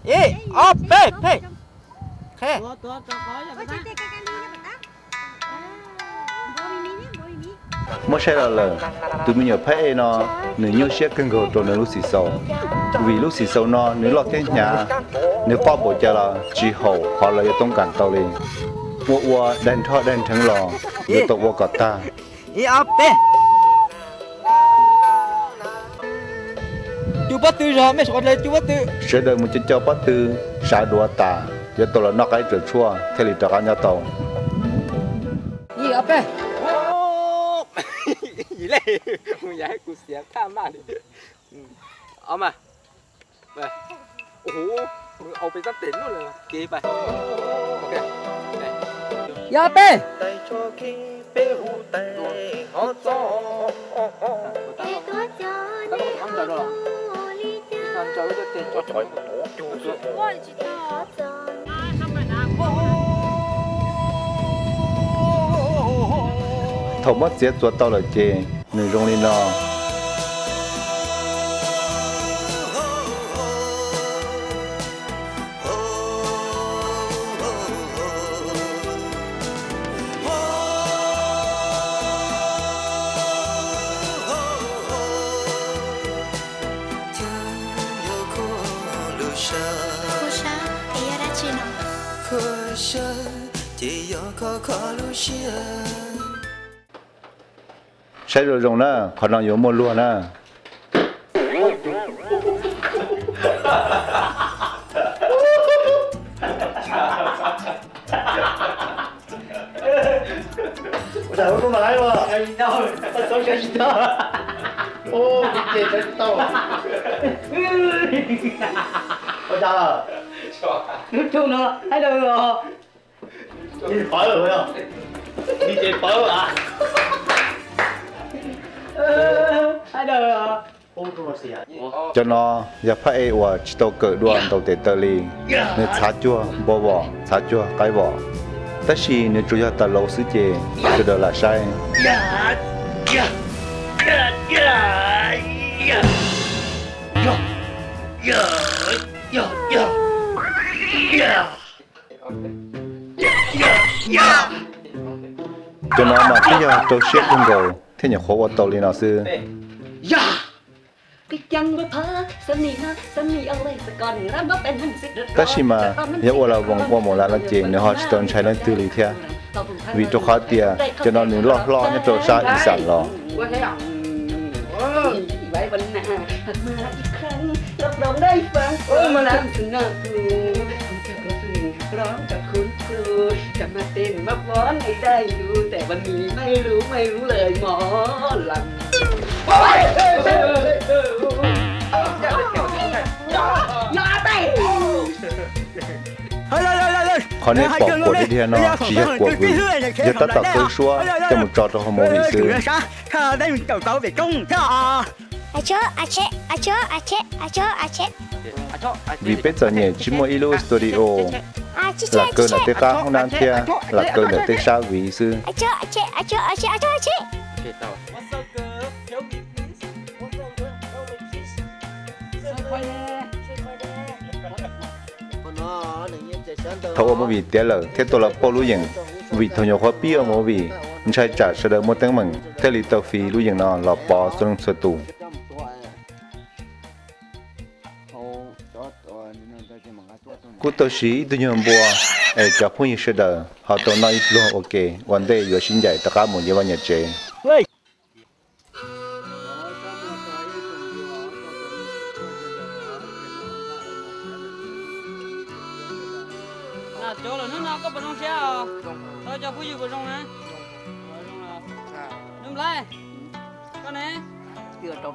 Ib, ob, peb, peb. Qheb. Muab saib los lawm, tus me nyuam phab ej no, nws nyuaj siab kawg nkaus rau nws lub xim xaus, vim lub xim xaus no nws loj thiab hnyav, nws quaj npaum cas los tsis haum qhov lawv yuav toob kas tau li. Ua ua daig nrho daig nrheev los yuav tau ua kom tag. Ib, ob, peb. Cug pob tw zog, mej suav dlawg cug pob tw. Sawv daws mus cog cog pob tw, sav duav tas, yuav tau los noj qaib tsaws tshuaj thiaj li rov qab nyob tau. Ib, ob, peb. Yim le, mus yam kuv xiav thaj maj li. Ob mas. Hu, au peb tab tes nuj lawm kev pais. Yog peb. Thaum muab txiav txuas tau lawm ces nws zoo li no. Saib zoo zoo na, qhov no yuav muaj luag na. Cov no yog phab ej uas tsis tau kawm dua ntaus tes taw li. Nws txhav cuag npua vom, txhav cuag qaib vom, tab sis nws tsuas yog tas laus xwb ces sawv daws lam saib. Cov no mas twb yog rau siab kawg nkaus thiaj nyuam qhuav ua tau li no xwb. Tab sis mas yog ua las voos ua mus las no ces nws ho tsis tau ntshai leej twg li thiab, vim rau qhov tias cov no nws loj hlob nyob rau sab ib xam los. Qhov nej pom kuam dhia dhia no tsis yog kuam vwm, yog tab tom qw suab coj mus tso rau hauv movie xwb. Vim peb txom nyem tsis muaj ib lub studio, lam kaw ntawm tej qab hoob nab thiab lam kaw ntawm tej sab viv xwb. Thaum ua movie tiav lawm thiab tau los pauj lub yeem, vim thaum nyuam qhuav pib ua movie, ntshai tsam sawv daws muaj teeb meem thiaj li tau fiv lub yeem no los pov txhua leej txhua tus. Kuj tau siv ib tug nyuag npua es cov phooj ywg sawv daws ho tau noj ib pluag ua ke ua ntej yuav sib ncaim rov qab mus nce vaj nce tsev. Cov lawm hnub no koj puas zoo siab os? Tau cov phooj ywg puas zoo na? Zoo los. Nub Nplaib, koj ne? Twb yuav rau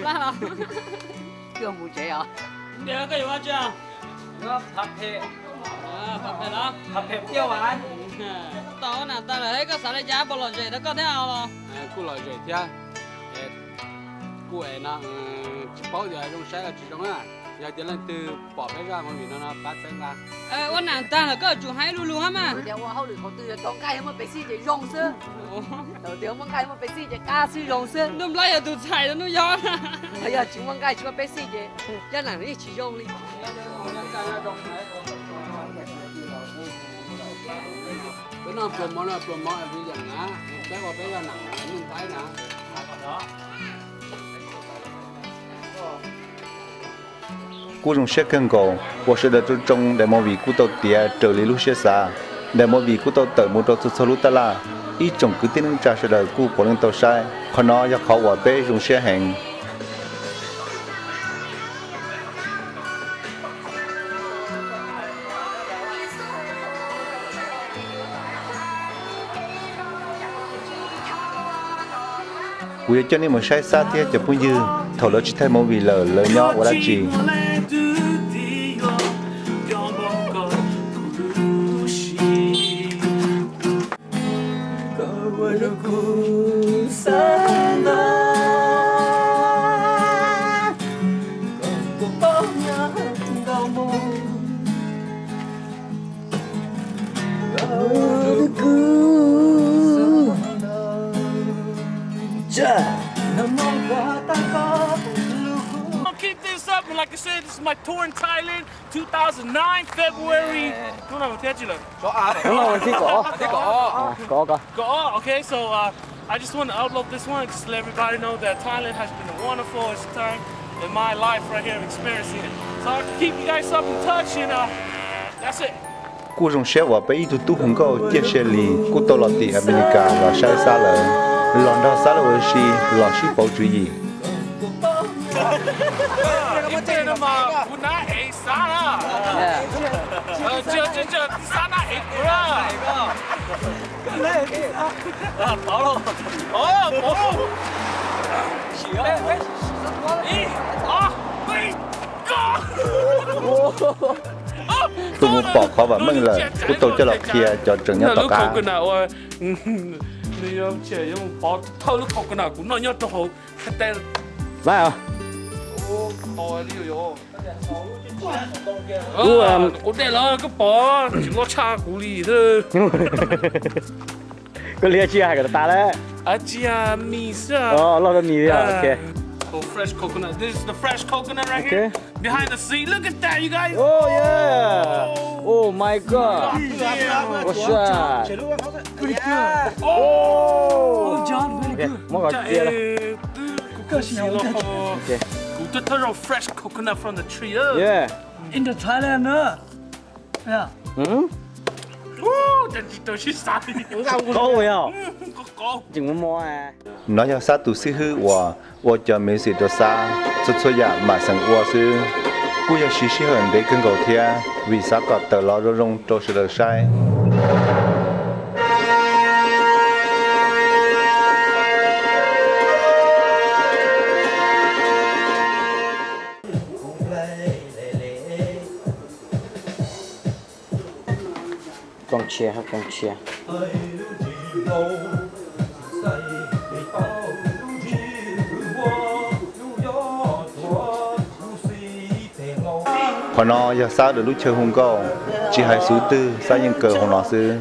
plab los? Twb yuav mus tsev os. Ntias koj yuav ua tsi? Phav phem. Phav phem los? Phav phem pia vas. Tau na, tau lawm, koj xav li cas, puas lom zem rau koj thiab los? Kuj lom zem thiab. Kuj es no, tsis paub tias zoo saib los tsis zoo na. Yog tias leej twg pom peb zaj movie no no pab txhawb nqa. Ua nam tag los koj tsum hais lug lug hab mas. Tias ua hauj lwm qhov twg yog rau nqaij muaj pev xij ces zoo xwb. Thaum tias muaj nqaij muaj pev xij ces qab xwb zoo xwb. Nuj Nplhaib yog tus txhais rau Nuj Yob. Yog tsis muaj nqaij tsis muaj pev xij ces yog nam yeej tsis zoo li. Peb noj pluas mov no pluas mov vim yam na, peb ua peb zaj nam Nuj Nplhaib na. Kuj zoo siab kawg nkaus uas sawv daws tsoo tsoo daim movie kuj tau tiav raws li lub siab xav. Daim movie kuj tau tawm mus rau txhua txhua lub tab laj, ib tsoom kwv tij neej tsa sawv daws kuj puav leej tau saib. Qhov no yog qhov uas peb zoo siab heev. Kuv yuav coj nej mus saib Xab thiab cov phooj ywg thaum lawv tsis thaij movie lawm lawv nyob ua dab tsi. I'll keep this up, and like I said, this is my tour in Thailand, two thousand nine, February. Hnub no thiab tsis lawm. Hnub no thiab ko. Ko. Ko. Okay, so uh, I just want to upload this one just to let everybody know that Thailand has been a wonderful time in my life right here, experiencing it. So I'll keep you guys up in touch, and uh, that's it. Kuj zoo siab uas peb ib tug tub hu nkauj Ciaj Sia Lis kuj tau los tim Amelikas los saib Xab lawm, los nrog Xab lawv ua si los sib pauv tswv yim. Tus mus pom qhov vam meej lawm kuj tau coj los qhia cov tseem nyob tom qab. Kuv dej los koj pom tsis loj tshaj kuv li. Koj liab tsis hais kom tas lawm. Mis xwb. Loj rau mis li. Fresh coconut. This is the fresh coconut right here. Behind the scene. Look at that, you guys. Oh yeah. Oh my god. What's that? Pretty good. Oh. Muab kom cia. Kuv twb thawj zaug fresh coconut from the tree. Yeah. In the Thailand na. Qaub yog. Tseem muaj mob. No yog Xab tus xib hwb uas ua cov music rau Xab, txhua txhua yam mam xeem ua xwb. Kuj yog siv sij hawm ntev kawg nkaus thiab vim xav kom tawm los zoo zoo rau sawv daws saib. Qhov no yog Xab lawv lub chaw hu nkauj, tsis hais xub twg Xab yeej kaw hauv no xwb.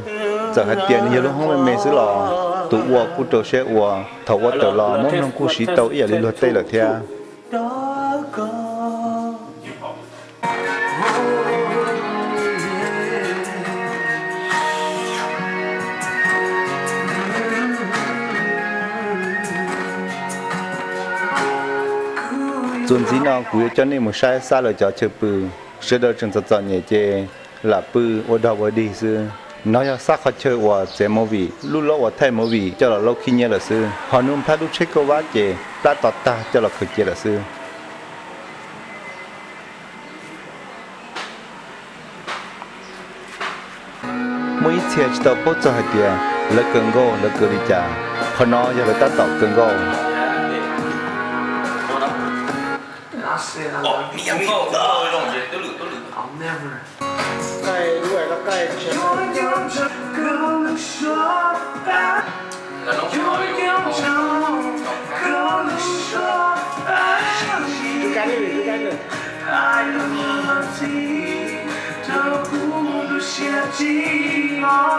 Txawm hais tias nws yog lub hoob me me xwb los tus ua kuj rau siab ua, thaum ua tawm los muab mloog kuj siv tau ib yam li luag tej lawm thiab. Txuas ntxiv no kuv yuav coj nej mus saib Xab lawv cov chaw pw. Sawv daws tseem txom txom nyem ces lam pw ua dog ua dig xwb. No yog Xab qhov chaw uas txiav movie, lub lob uas thaij movie coj los laub khib nyiab lawm xwb. Ho Nuj Nplhaib lub tsheb kauj vab ces plab to tag coj los khaws cia lawm xwb. Muaj ib txhia tsis tau paub txog hais tias lawv kaw nkauj lawv kaw li cas. Qhov no yog lawv tab tom kaw nkauj. Tsis los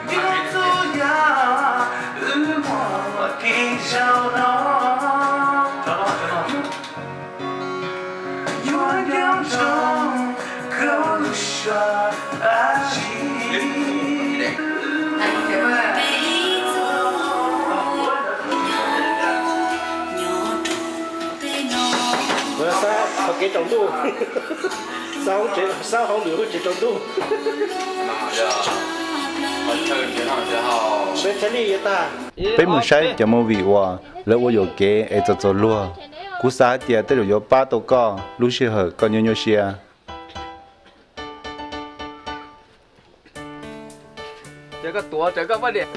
yuav txhua yam wb muaj tib zaug no, yuav nco ntsoov koj lub suab dab tsi. Xab hauv kev tsaus ntuj, xab hauv lwm lub tsev tsaus ntuj. Peb thiaj li yuav tag. Peb mus saib cov movie uas lawv ua yuam kev es txom txom luag. Kuv xav hais tias tej zaum yuav pab tau koj lub sij hawm koj nyuaj nyuaj siab. Ces koj tuav, ces koj poj niam.